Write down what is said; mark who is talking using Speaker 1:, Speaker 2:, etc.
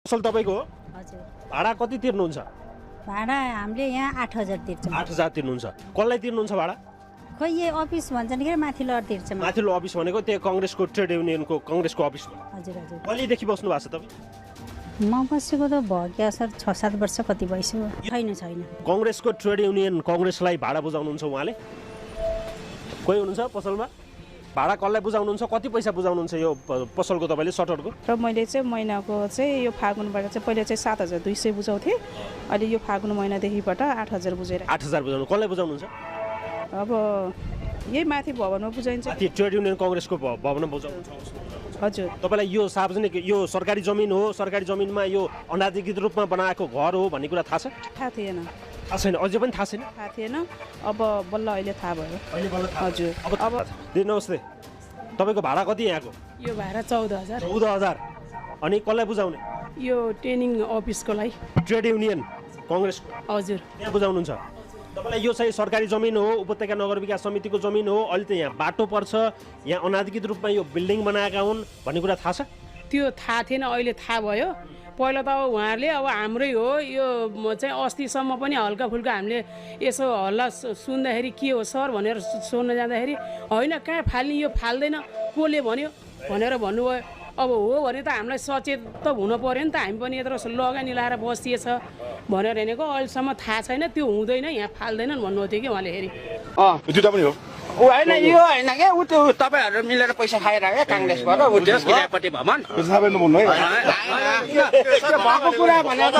Speaker 1: असल तपाईको हो?
Speaker 2: हजुर
Speaker 1: भाडा कति तिर्नुहुन्छ?
Speaker 2: भाडा हामीले यहाँ 8000 तिर्छौँ
Speaker 1: 8000 तिर्नुहुन्छ। कसलाई तिर्नुहुन्छ भाडा?
Speaker 2: खै यो अफिस भन्छन् कि माथिल्लो तिर्छौँ
Speaker 1: माथिल्लो अफिस भनेको त्यो कांग्रेसको ट्रेड युनियनको कांग्रेसको अफिस हो।
Speaker 2: हजुर हजुर
Speaker 1: कहिलेदेखि बस्नु भएको छ तपाईँ?
Speaker 2: म बसेको त भयो क्या सर 6-7 वर्ष कति भइसक्यो छैन
Speaker 1: कांग्रेसको ट्रेड युनियन कांग्रेसलाई भाडा बुझाउनुहुन्छ उहाँले? कोही हुनुहुन्छ पसलमा? भाडा कसलाई बुझाउनुहुन्छ? कति पैसा बुझाउनुहुन्छ यो पसलको तपाईले सटरको?
Speaker 3: र मैले चाहिँ महिनाको चाहिँ यो फागुनबाट चाहिँ पहिले चाहिँ 7200 बुझाउँथेँ, अहिले यो फागुन महिनादेखिबाट 8000 बुझेर।
Speaker 1: 8000 बुझाउनु कसलाई बुझाउनुहुन्छ?
Speaker 3: अब यही माथि भवनमा बुझाइन्छ।
Speaker 1: त्यो ट्रेड युनियन कांग्रेसको भवनमा बुझाउनुहुन्छ?
Speaker 3: हजुर
Speaker 1: तपाईलाई यो सार्वजनिक यो सरकारी जमिन हो, सरकारी जमिनमा यो अनाधिकृत रूपमा बनाएको घर हो भन्ने कुरा थाहा छ?
Speaker 3: थाहा थिएन।
Speaker 1: थाहा छैन, अझै पनि थाहा छैन?
Speaker 3: थाहा थिएन, अब बल्ल अहिले थाहा भयो।
Speaker 1: अहिले बल्ल थाहा।
Speaker 3: हजुर
Speaker 1: अब नमस्ते, तपाईँको भाडा कति यहाँको?
Speaker 4: यो भाडा 14000।
Speaker 1: 14000। अनि कसलाई बुझाउने?
Speaker 4: यो ट्रेनिङ अफिसको लागि।
Speaker 1: ट्रेड युनियन कांग्रेसको?
Speaker 4: हजुर
Speaker 1: त्यहाँ बुझाउनुहुन्छ? तपाईलाई यो चाहिँ सरकारी जमिन हो, उपत्यका नगर विकास समितिको जमिन हो, अहिले त यहाँ बाटो पर्छ, यहाँ अनाधिकृत रूपमा यो बिल्डिङ बनाएका हुन् भन्ने कुरा थाहा छ?
Speaker 4: त्यो थाहा थिएन, अहिले थाहा भयो। पहिला त अब उहाँहरूले अब हाम्रै हो यो चाहिँ अस्तिसम्म पनि हल्का फुल्का हामीले यसो हल्ला सुन्दाखेरि के हो सर भनेर सोध्न जाँदाखेरि होइन कहाँ फाल्ने, यो फाल्दैन, कसले भन्यो भनेर भन्नुभयो। अब हो भने त हामीलाई सचेत त हुनु पऱ्यो नि त, हामी पनि यत्रो लगानी लाएर बसिएछ भनेर हेरेको अहिलेसम्म थाहा छैन, त्यो हुँदैन यहाँ फाल्दैनन् भन्नुभएको थियो कि उहाँले हेरि।
Speaker 5: दुईटा पनि हो
Speaker 6: होइन यो होइन क्या ऊ त्यो तपाईँहरू मिलेर पैसा खाएर क्या काङ्ग्रेसबाट ऊ त्यस किरापट्टि भवन
Speaker 5: भएको कुरा
Speaker 6: भनेको